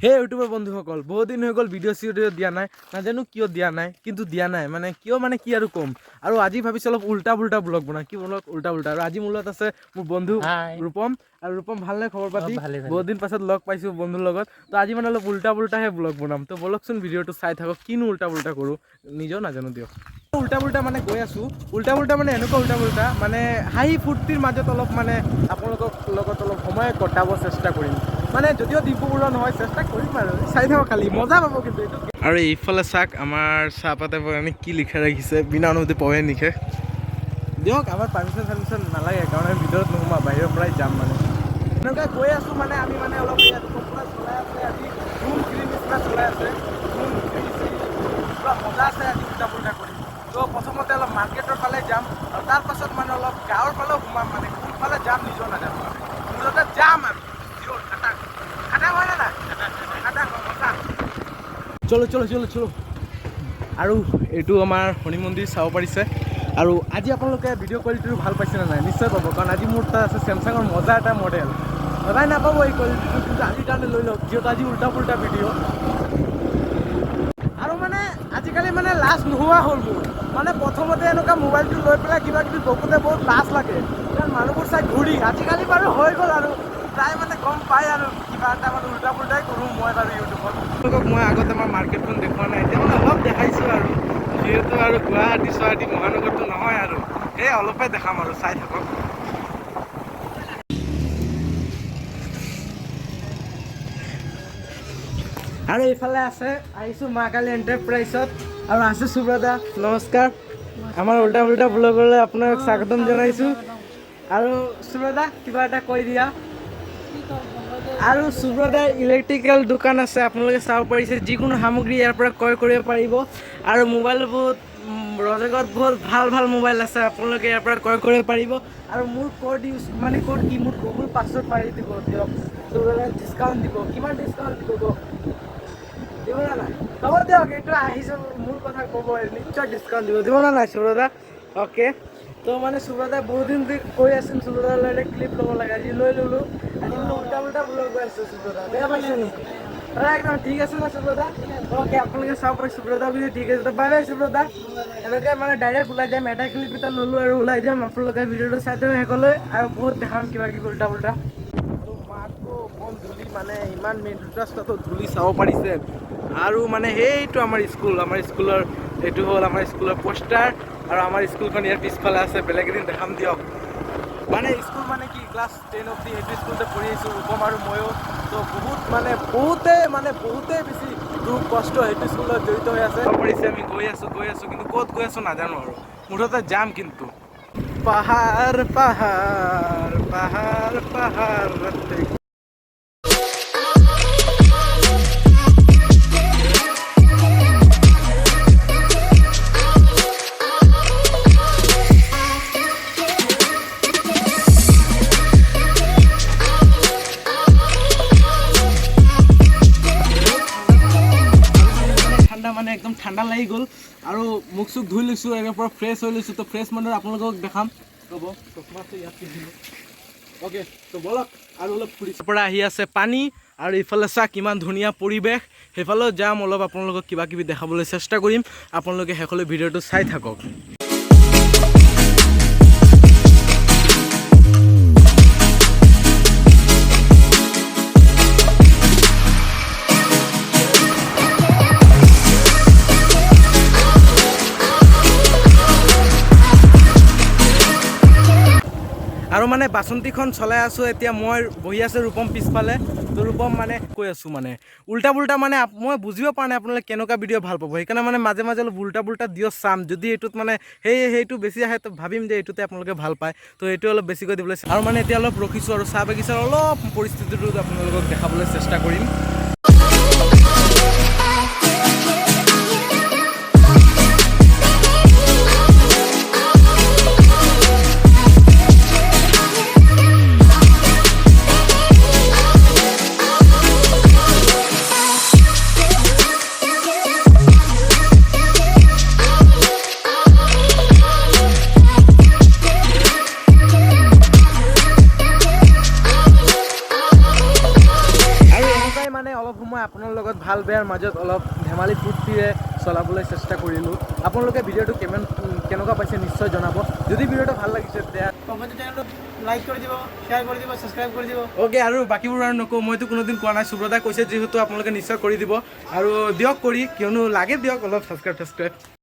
হে ইউটিউবৰ বন্ধুসকল, বহুত দিন হৈ গ'ল ভিডিঅ' চিডিঅ' দিয়া নাই। নাজানো কিয় দিয়া নাই, কিন্তু দিয়া নাই মানে কিয় মানে কি আৰু ক'ম। আৰু আজি ভাবিছোঁ অলপ উল্টা পুল্টা ব্লগ বনাওঁ। কি ব্লগ? উল্টা পুল্টা। আৰু আজি মোৰ লগত আছে মোৰ বন্ধু হাই। ৰূপম। আৰু ৰূপম, ভালনে খবৰ পাতি? ভালে, ভালে। বহুত দিন পাছত লগ পাইছোঁ বন্ধুৰ লগত। তো আজি মানে অলপ উল্টা পুল্টাহে ব্লগ বনাম। তো ব'লকচোন, ভিডিঅ'টো চাই থাকক। কিনো উল্টা পুল্টা কৰোঁ নিজেও নাজানো দিয়ক। উল্টা পুল্টা মানে গৈ আছোঁ। উল্টা পুল্টা মানে এনেকুৱা উল্টা পুল্টা, মানে হাঁহি ফূৰ্তিৰ মাজত অলপ মানে আপোনালোকৰ লগত অলপ সময় কটাব চেষ্টা কৰিম। মানে যদিও ডিম্পু বৰুৱা নহয়, চেষ্টা কৰিম আৰু। চাই থাকক খালি, মজা পাব কিন্তু এইটো। আৰু এইফালে চাওক, আমাৰ চাহপাতে আমি কি লিখা ৰাখিছে, বিনা অনুমতি প্ৰৱেশ নিষেধ। দিয়ক, আমাৰ পাৰ্মিশ্যন চাৰ্মিশ্যন নালাগে, কাৰণ আমি ভিতৰত নোসোমাওঁ, বাহিৰৰ পৰাই যাম। মানে এনেকুৱা গৈ আছোঁ। মানে আমি মানে অলপ ইয়াত পূৰা চলাই আছে আজি, ধুম ফিল্ম নিচিনা চলাই আছে, ধুম থ্ৰী পূৰা মজা আছে। আজি উল্টা পুল্টা কৰিম। তো প্ৰথমতে অলপ মাৰ্কেটৰ ফালে যাম আৰু তাৰপাছত মানে অলপ গাঁৱৰ ফালেও সোমাম। মানে কোনফালে যাম নিজেও নাজানো। মানে মুঠতে যাম আৰু জিঅ'ৰ খাটাং খাটাং হয় নে নাই? খাটাং মজা। চলো চলো চলো চলো। আৰু এইটো আমাৰ শনি মন্দিৰ, চাব পাৰিছে। আৰু আজি আপোনালোকে ভিডিঅ' কোৱালিটিটো ভাল পাইছে নে নাই? নিশ্চয় পাব, কাৰণ আজি মোৰ তাত আছে চেমচাঙৰ মজা এটা মডেল। সদায় নাপাব এই কোৱালিটিটো, কিন্তু আজিৰ কাৰণে লৈ লওক, যিহেতু আজি উল্টা পুল্টা ভিডিঅ'। আৰু মানে আজিকালি মানে লাজ নোহোৱা হ'ল মোৰ। মানে প্ৰথমতে এনেকুৱা মোবাইলটো লৈ পেলাই কিবা কিবি বকোতে বহুত লাজ লাগে, কাৰণ মানুহবোৰ চাই ঘূৰি। আজিকালি বাৰু হৈ গ'ল আৰু প্ৰায় মানে গম পায় আৰু কিবা এটা মানে উল্টা পুল্টাই কৰোঁ মই বাৰু ইউটিউবত। আপোনালোকক মই আগতে আমাৰ মাৰ্কেটখন দেখুওৱা নাই, এতিয়া মানে অলপ দেখাইছোঁ আৰু, যিহেতু আৰু গুৱাহাটী চুৱাহাটী মহানগৰটো নহয় আৰু, সেই অলপে দেখাম আৰু, চাই থাকক। আৰু এইফালে আছে, আহিছোঁ মা কালী এণ্টাৰপ্ৰাইজত আৰু আছে সুব্ৰতা। নমস্কাৰ, আমাৰ উল্টা পুল্টা ব্লগলৈ আপোনাক স্বাগতম জনাইছোঁ। আৰু সুব্ৰতা, কিবা এটা কৈ দিয়া। আৰু সুব্ৰতাৰ ইলেক্ট্ৰিকেল দোকান আছে, আপোনালোকে চাব পাৰিছে। যিকোনো সামগ্ৰী ইয়াৰ পৰা ক্ৰয় কৰিব পাৰিব। আৰু মোবাইল বহুত ৰজগত বহুত ভাল ভাল মোবাইল আছে, আপোনালোকে ইয়াৰ পৰা ক্ৰয় কৰিব পাৰিব। আৰু মোৰ ক'ড ইউজ মানে ক'ড কি, মোৰ গুগল পাছৱৰ্ড মাৰি দিব দিয়ক, সুব্ৰতাই ডিছকাউণ্ট দিব। কিমান ডিছকাউণ্ট দিব কওক? দিব না নাই? হ'ব দিয়ক, এইটো আহিছে মোৰ কথা ক'ব, নিশ্চয় ডিছকাউণ্ট দিব। দিব না নাই সুব্ৰতা? অ'কে। তো মানে সুব্ৰতাই বহুত দিন ধৰি কৈ আছিল সুব্ৰতাৰ লৈ ক্লিপ ল'ব লাগে, আজি লৈ ল'লোঁ। আজি মানে উল্টা পুল্টা ব্লগ গৈ আছে। সুব্ৰতা, বেয়া পাইছে নেকি? একদম ঠিক আছে না সুব্ৰতা? অ'কে, আপোনালোকে চাব পাৰে সুব্ৰতা বুলি। ঠিক আছে, বাই বাই সুব্ৰতা। এনেকৈ মানে ডাইৰেক্ট ওলাই যাম, এটা ক্লিপ এটা ল'লোঁ আৰু ওলাই যাম। আপোনালোকে ভিডিঅ'টো চাই থাকক শেষলৈ, আৰু বহুত দেখাম কিবা কিবি উল্টা পুল্টা। আৰু মাকো কম ধূলি, মানে ইমান মেইন ৰাস্তাটো ধূলি, চাব পাৰিছে। আৰু মানে সেইটো আমাৰ স্কুল, আমাৰ স্কুলৰ এইটো হ'ল আমাৰ স্কুলৰ পোষ্টাৰ। আৰু আমাৰ স্কুলখন ইয়াৰ পিছফালে আছে, বেলেগ এদিন দেখাম দিয়ক। মানে স্কুল মানে কি, ক্লাছ 10 অব্দি সেইটো স্কুলতে পঢ়ি আহিছোঁ ৰূপম আৰু ময়ো। তো বহুত মানে বহুতে মানে বহুতেই বেছি দুখ কষ্ট সেইটো স্কুলত জড়িত হৈ আছে। পাৰিছে, আমি গৈ আছোঁ গৈ আছোঁ, কিন্তু ক'ত গৈ আছোঁ নাজানো আৰু, মুঠতে যাম কিন্তু। পাহাৰ পাহাৰ পাহাৰ পাহাৰ। ঠাণ্ডা, মানে একদম ঠাণ্ডা লাগি গ'ল। আৰু মুখ চুখ ধুই লৈছোঁ, একদম পূৰা ফ্ৰেছ হৈ লৈছোঁ। তো ফ্ৰেছ মানে আপোনালোকক দেখাম, ৰ'ব, চশমাটো ইয়াত পিন্ধিলোঁ। অ'কে, তো ব'লক আৰু অলপ ফুৰি। পৰা আহি আছে পানী। আৰু ইফালে চাওক, কিমান ধুনীয়া পৰিৱেশ। সেইফালেও যাম, অলপ আপোনালোকক কিবা কিবি দেখাবলৈ চেষ্টা কৰিম। আপোনালোকে শেষলৈ ভিডিঅ'টো চাই থাকক। আৰু মানে বাচন্তীখন চলাই আছোঁ এতিয়া মই, বহি আছোঁ ৰূপম পিছফালে। তো ৰূপম, মানে কৈ আছোঁ মানে উল্টা পুল্টা, মানে মই বুজিব পৰা নাই আপোনালোকে কেনেকুৱা ভিডিঅ' ভাল পাব। সেইকাৰণে মানে মাজে মাজে অলপ উল্টা পুল্টা দিও চাম। যদি এইটোত মানে সেইটো বেছি আহে, তো ভাবিম যে এইটোতে আপোনালোকে ভাল পায়, তো এইটো অলপ বেছিকৈ দিবলৈ। আৰু মানে এতিয়া অলপ ৰখিছোঁ আৰু চাহ বাগিচাৰ অলপ পৰিস্থিতিটো আপোনালোকক দেখাবলৈ চেষ্টা কৰিম। আৰু এনেকুৱাই মানে মই আপোনাৰ লগত ভাল বেয়াৰ মাজত অলপ ধেমালি ফূৰ্তিৰে চলাবলৈ চেষ্টা কৰিলোঁ। আপোনালোকে ভিডিঅ'টো কিমান কেনেকুৱা পাইছে নিশ্চয় জনাব। যদি ভিডিঅ'টো ভাল লাগিছে, তেতিয়া পংকজ চেনেলটো লাইক কৰি দিব, শ্বেয়াৰ কৰি দিব, ছাবস্ক্ৰাইব কৰি দিব। অ'কে, আৰু বাকীবোৰ আৰু নকওঁ। মইতো কোনোদিন কোৱা নাই। সুব্ৰতাই কৈছে যিহেতু, আপোনালোকে নিশ্চয় কৰি দিব। আৰু দিয়ক কৰি, কিয়নো লাগে, দিয়ক অলপ ছাবস্ক্ৰাইব।